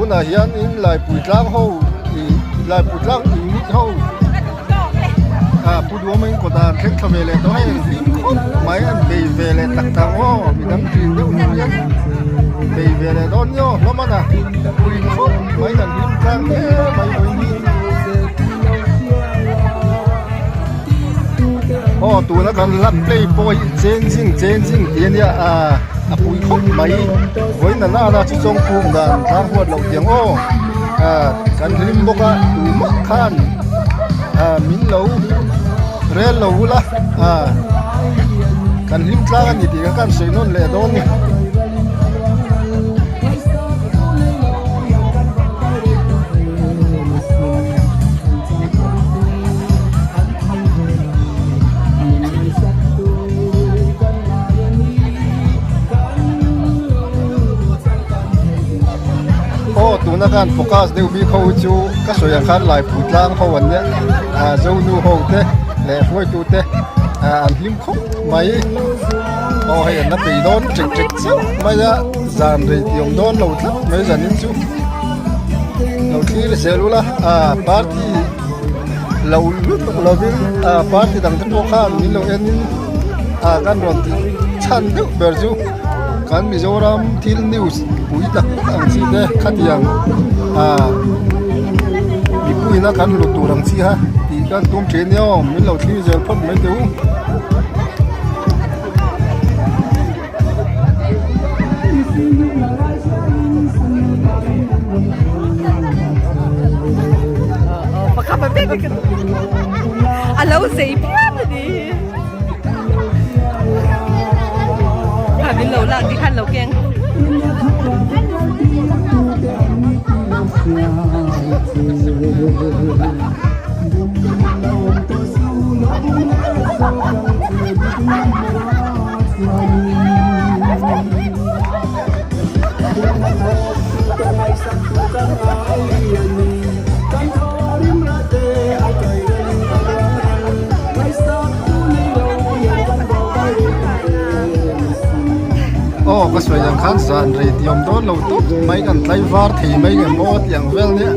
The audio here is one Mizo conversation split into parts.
Tunah hian in Laipui tlang ho ih Laipui tlang unit ho ah Pu Duhawma in kawt ah an thleng thla ve leh tawh a hei an hlim khawp mai an bei ve leh tak tak aw midang tih deuh hnu hian bei ve leh dawn nia aw hlawm a na pui khawp mai kan hlim tlang hle mai vawiin hi. Aw tuna kan la play pawh hi changing changing tih a nia ah a pui khawp mai vawiin a nana chu chawng puk dan tlang huat loh tiang aw ah kan hlim bawk a tumah khan ah min lo rel lo ula ah kan hlim tlang a ni tih kha kan sawi nawn leh dawn a ni. Aw tuna khan focus deuh bik ho hi chu ka sawi ang khan Laipui tlang ho an nia ah Zonu ho te leh hruaitu te ah an hlim khawp mai aw hei an la pei dawn ṭek ṭek chiah mai a zan rei tih awm dawn lo tlat mai zanin chu. Lo thlir zel ula ah party lo lutuk lovin ah party dang te pawh khan min lo en in ah kan rawn tih chhan deuh ber chu kan Mizoram thil news pui tak tak ang chi te khatiang ah mipuiin a kan hlut tur ang chi kha tih kan tum thin nia aw min lo thlir zel phawt mai teh u. A lo zei phian a ni. Kha min lo lak tikhan lo keng. Aw ka sawi ang khan zan rei tih awm dawn lo tawp mai kan tlaivar thei mai nge maw tih ang vel nia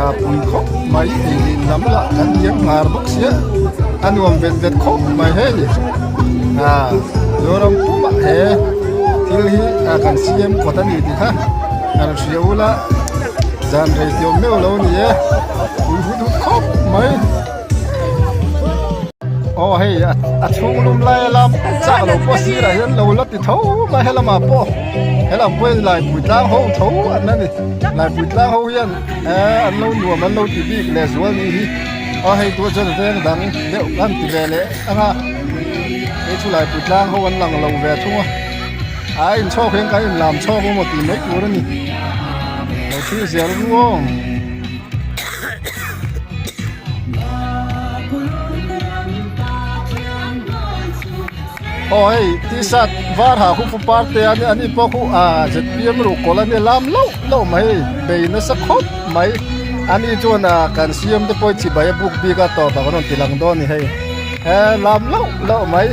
a pui khawp mai ei leh lam lah kan diam ngar bawk sia a nuam vet vet khawp mai hei a Zoram pumah he thil hi a kan siam kawt a ni tih kha kan hria ula zan rei tih awm meuh lo a ni e pui hut hut khawp mai. Aw hei a chhung lum lai lam chak lo pawh sirah hian lo la ti tho mai helamah pawh helam pawh hian laipui tlang ho tho an la ni laipui tlang ho hian eh an lo nuam an lo ti bik leh zual nih hi aw hei tur chuan veng dang deuh an ti ve leh ang a hei chu laipui tlang ho an lang lo ve thung a a inchhawk hian kan inlam chhawk emaw tih mai tur a ni lo thlir zel ru aw. Aw hei t-shirt var ha khu pu parte a nia ani pawh khu ah zpm ruhkawl a nia lam loh loh mai hei bei nasa khawp mai ani chuan ah kan siam te pawh hi chibai a buk bik a tawp ah kan rawn ti lang dawn a ni hei he lam loh loh mai.